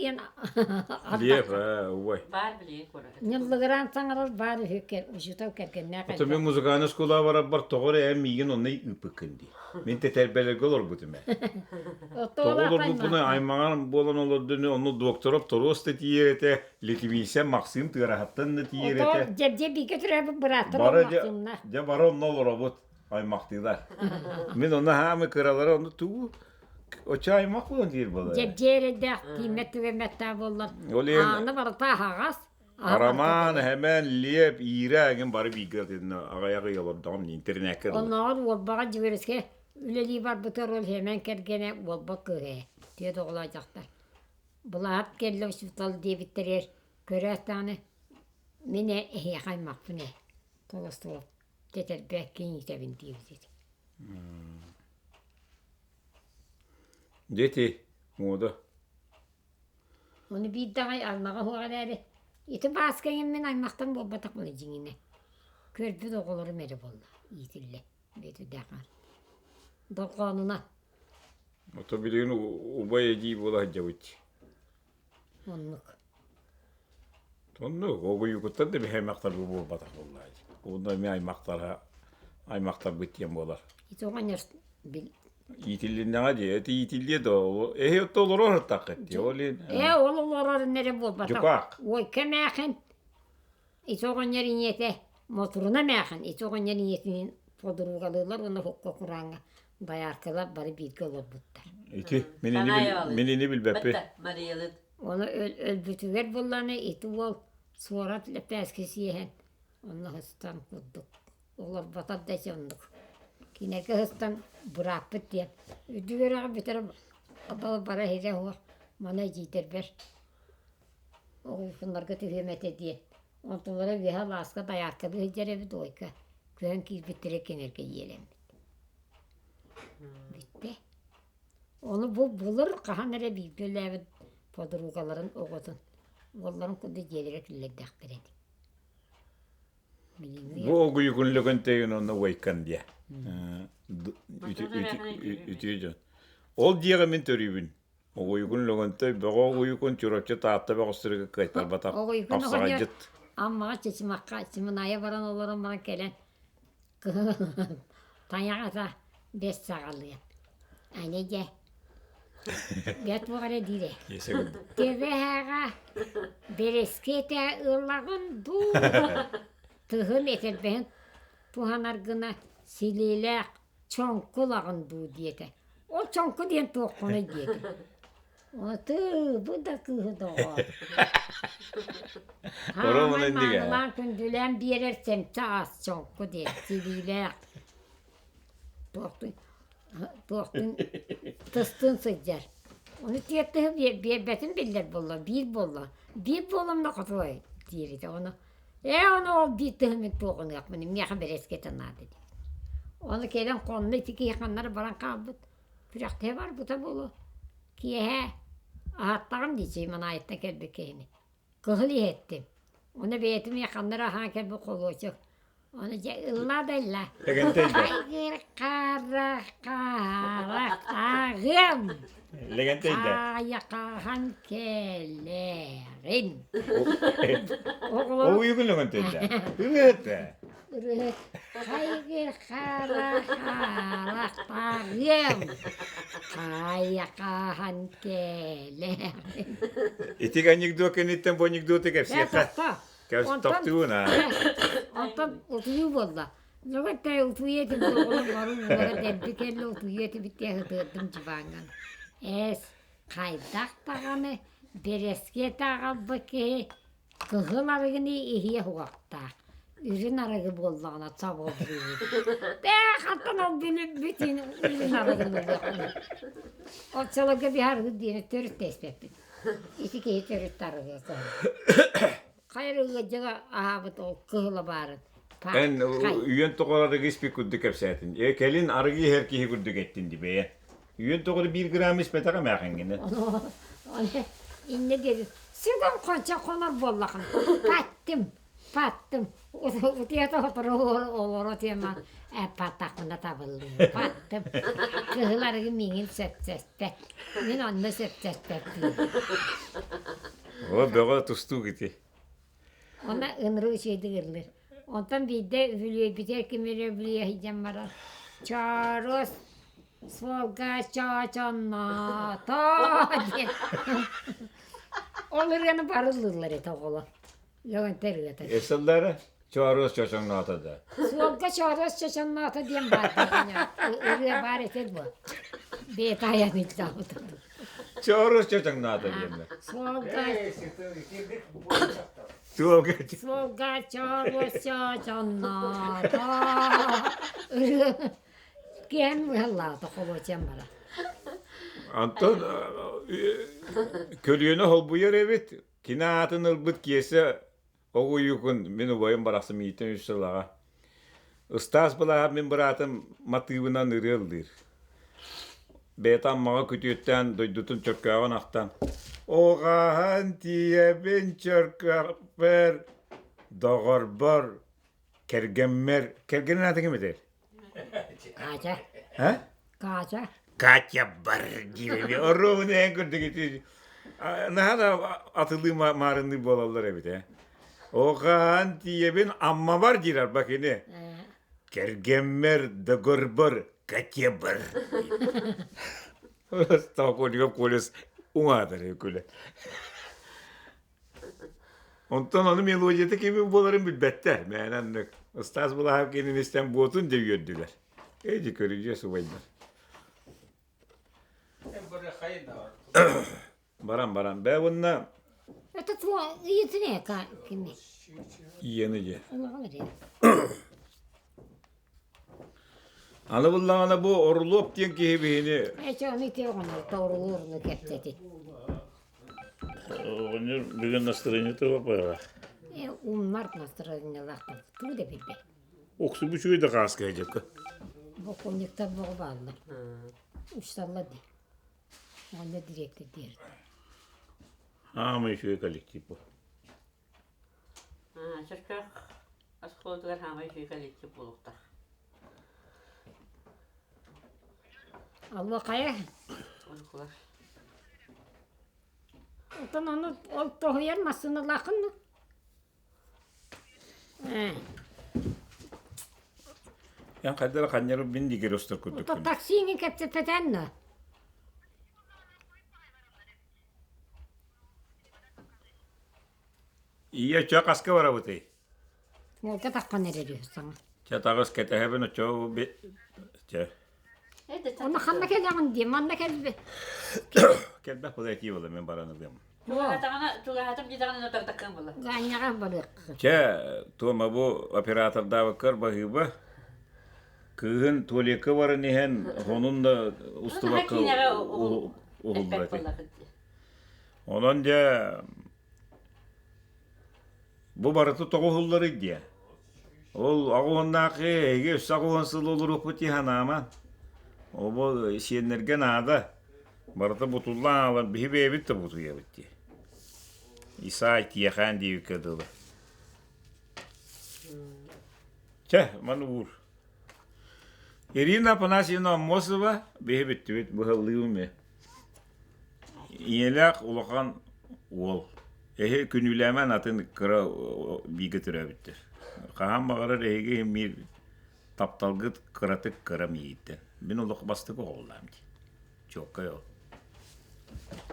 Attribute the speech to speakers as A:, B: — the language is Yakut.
A: диэн
B: Лев, ээ, убай.
C: Баар билигин куорат.
A: Ньыллыгыраан саҥарар баар үһү учуутал кэргэннээх
B: Оттон мин музыкальнай оскуолаҕа барарбар тоҕо эрэ эн миигин онно ыыппыккын дии. Мин тэтэрбэлэргэ олорбутум ээ. Тоҕо олорбуппунай аймаҕар буолан олордуну онно Докторов Торуос да тиийэр этэ, Литвиисэ Максим Тыараһаттан да тиийэр этэ.
A: Дьэбдьэ бииргэ төрөөбүт бырааттар
B: Бары дьэ бары онно олоробут аймахтыылар. Мин онно хаамы кыралара онно тугу оччо аймах буолан диир буолар.
A: Дьэбдьэ эрэйдээх тииммэт түгэммэттээх буоллар.
B: Ол иһин
A: Ааны барыта аһаҕас.
B: Роман, Хэмэн, Лиэп, Иирэ эҥин бары бииргэ аҕыйах ый олордоҕум интэринээккэ дылы.
A: Оннооҕор Уолбаҕа Дьүөрүскэ үлэлии барбытыгар ол Хэмэн кэргэнэ Уолба кыыһа түөрт оҕолоох дьахтар. Былаат кэллэ учуутал диэбиттэригэр көрөөт даҕаны мин ээ эһиэхэ аймахпын ээ толостуо тэтэрбэт киниитэбин диэбит
B: Дети мода
A: Ону биир даҕай аймаҕа суох эрээри, ити Бааска мин аймахтан буолбатахпына дьиҥинэ, көрбүт оҕолорум эрэ буолла иитиллэ Бүөтүрдээх Дорҕоонунан.
B: Ото билигин убай эдьиий буола сылдьабыт.
A: Оннук.
B: Оннук, огуйукуттан да биһи аймахтарбыт буолбатах буоллаа дии. Онно эмиэ аймахтара аймахтарбыт диэн буолар.
A: Ити оҕонньор бил
B: Иитиллиннэҕэ дии, эти иитиллиэ да эһи отто олорор аттаххыт дии, ол иһин
A: Ээ, ол олорор эрэ буолбатах.
B: Дьукаах.
A: Уойка эмээхин, ити оҕонньор ийэтэ Мотуруна эмээхин, ити оҕонньор ийэтиниин подругалыылар уонна хокко курааҥҥа дояркалар бары бииргэ олорбуттар.
B: Ити мин ини мин ини билбэппин.
C: Мариялыт.
A: Ону өлбүтүгэр булланы ити уол суорат лэппээски сиэһэн онно сыстан курдук олорботор да ити оннук. Кинигэ сыстан бырааппыт диэн үрдүк үөрэҕи бүтэрэн бара иһирэ суох маны эдьиийдэрбэр оҕуйхуннарга түһүөм этэ диэн онтулара үөһэ алааска дояркалыы сылдьар эбит ойка көһөн киирбиттэрэ кинилэргэ иэлэммит бүттэ ону бу былыр хаһан эрэ бииргэ үлээбит подругаларын оҕотун уолларын курдук дьиэлэрэ киллэрдэхтэрэ дии
B: Бу огуйукун Лөгөнтөйүн онно уойкан диэ. Үтүө дьон. Ол диэҕи мин төрүүбүн. Огуйукун Лөгөнтөй бөҕө огуйукун Чурапчы Таатта бөҕөстөрүгэр кыайтарбатах
A: Огуйукун оҕонньор
B: хапсаҕайдьыт.
A: Аммаҕа Чычымахха Чымынаайа баран олорон баран кэлэн тайаҕата бэс саҕалыа. Аны дьэ дьэ туох эрэ диирэ. Төбөһөҕө бэрэскиэтэ ылаҕын дуу тыһын этэрбэһин туһанар гына силиилээх чоҥку ылаҕын дуу диэтэ. Ол чоҥку диэн туоххунуй диэтим. Аты бу да кыыһы доҕоор. Хаамай маанылаан күндүлээн биэрэр сэмчэ ас чоҥку диэн силиилээх. Туохтун туохтун тыстын сылдьар. Ону тиэртиһи биэрбэтин биллэр буолла, биир буолла. Биир буоламна хотуой дииритэ. Ону ээ ону ол биир тыһы мин туоҕуныахпын, миэхэ бэрэскэтэ наада диир. Ону кэлэн хонно ити киһи ханнары баран хаалбыт. Күрэхтэһэ барбыта буолуо. Киэһэ аһаттаҕым дии Чыманаайыттан кэлбит киһини. Кыһыл иһэттим. Ону бэйэтим ханна эрэ аһаан кэлбит холуочук. Ону дьэ ылла да ылла.
B: Лэгэнтэй
A: Хара хара хаарыам.
B: Лэгэнтэй да.
A: Хаайа кэлэрин.
B: Ол уйугун лэгэнтэй да. Ырыата.
A: Хайгыр хара харахтарыам, хайа-хаһан кэлэҕин.
B: Ити анекдот кэнниттэн бу анекдоты кэпсиэххэ. Тохтуун аа.
A: Онтон утуйуу буолла. Лөгөттөй утуйа этим оҕолор бары уулара дэлби кэллэ утуйа этибит диэн ытыырдым дьыбааҥҥан. Эс, хайдах даҕаны бэрэскиэтэ аҕалбыт киһи Кыһыл арыгыны иһиэ уһуохтаах, үрүн арыгы буоллаҕына соболуур. Ээ, хантан ол бүтүн үрүн арыгыны ылыахпыный? Оччолорго биһи арыгы диэни төрүт да испэппит. Ити киһи төрүт да арыгы Хайа эрэ ыалдьыга аһаабыт ол кыһыла баарын.
B: Эн үйэн тоҕор арыгы испит курдук кэпсээтин. Э, кэлин арыгы иһэр киһи курдук эттин ди бэйэ. Үйэн тоҕор биир грамм испэтэҕэ эмээхиҥҥинэ.
A: Иннэ диэри сүгүн хончо хонор буоллаҕым. Паттым, паттым. Утуйа сотору олоро тема паттахпына табыллыы. Паттым. Кыһыл арыгы миигин сөпсөспөт. Мин онно сөпсөспөппүн.
B: О, бөҕө тустуук ити.
A: Онно ынырык үчүгэйдик ыллыыр. Онтон биирдэ үбүлүөйбүтүгэр ким эрэ үбүлүөйэ сылдьан баран «Чооруос суолга чоочонноото» диэн ол ырыаны бары ыллыыллар этэ оҕолор. Лөгөнтө ырыата.
B: Эсэллэрэ Чооруос чочоҥноото да.
A: Суолга чооруос чочоҥноото диэн баар ырыа баар этэ дуо? Бэйэтэ айан илдьаабыта.
B: Чооруос чочоҥноото диэннэр.
A: Суолга
B: Суолга
A: Суолга чооруос чочоҥноото ырыа киэн быһаллаата холуочан бара.
B: Антон көлүөнэ холбуйар эбит. Кини аатын ылбыт Киэсэ Оҕуйукун мин убайым барахсан миигиттэн үс сыл аҕа. Ыстаас былааһа мин быраатым матыыбынан ырыа ыллыыр. Бэйэтэ Аммаҕа күтүөттээн дойдутун Чөркөөҕүн ахтан «Оҕаһан тиийэбин Чөркөөхпөр, доҕорбор, кэргэммэр» Кэргэнин аата ким этэй?
A: Катя.
B: А?
A: Катя.
B: Катя бар диир Оруобуна эн курдук ити наһаа да атылыы маарынныы буолаллар эбит ээ. Оҕаан тиийэбин Аммабар диир арба кини. Кэргэммэр доҕорбор Катя бар. Тоокуолуга Колес уҥаатар күлэ. Онтон ону мелодията кимин буоларын билбэттэр. Мээнэ оннук. Ыстаас Былаһап кинини истэн буотун да үөрдүлэр. Эдь көрүдьүөс убайдар. Баран баран. Бээ уонна
A: Это твой ыйытыне кими?
B: Иени же. Аны буллаҕына бу Орлов диэн киһи биһини
A: Эчэ ону ити оҕонор тоорулуурну кэпсэти.
C: Оҕонньор бүгүн настроениета баҕа.
A: Э, умнар настроениелаахтан тугу да билбэт.
C: Уксу үчүгэй да хааска дьыкка.
A: Боконниктар боҕо бааллар. Усталлар дии. Оҕонньор дириэктэр диэрит.
C: Аамай үчүгэй коллектив бу.
D: Чөркөөх оскуолатыгар хаамай үчүгэй коллектив буолуохтаах.
A: Алло хайа?
D: Онкулар.
A: Оттон ону ол тоһуйар массыыналааххын дуо? Ээ.
B: Эн хайдах ханньары мин дигер устар курдуккун.
A: Таксиҥы кэпсэппэтэн да?
B: Ийэ чө хаска барабытый?
A: Уолга таххан эрэр үһү саҥа.
B: Чэ таҕыс кэтэһэбин оччо чэ.
A: Онно ханна кэлэҕин дии, манна кэлбит.
B: Кэлбэх була этии була мен баран ылыам.
D: Чугаһатым диэтэҕинэ нотардаккын була.
A: Гаанньаҕа барыахха.
B: Чэ, Туома бу оператордаабыккар баһыыба. Кыыһын туалекка баран иһэн хонун да устубакка уһуллар этэ. Онон дьэ Бу барыта тоҕо уһулларый диэ? Ол аҕуһуннаах эһиги өссө аҕуһун сыл олоруохпут дии санаама. Обо сиэннэргэ наада. Барыта бутуллан аалар биһи бэйэбит да бутуйабыт дии. Исай Тиэхээн диэбиккэ дылы. Чэ, маны уур. Ирина Афанасьевна Аммосова биһи бүттүбүт быһаллыым ээ. Ийэлээх улахан уол. Эһи күнүүлээмэн атын кыра бииргэ төрөөбүттэр. Хаһан баҕарар эһиги миир тапталгыт кыратык кыра миигиттэн. Мин олох бастакы оҕолоом дии. Чуоккай ол.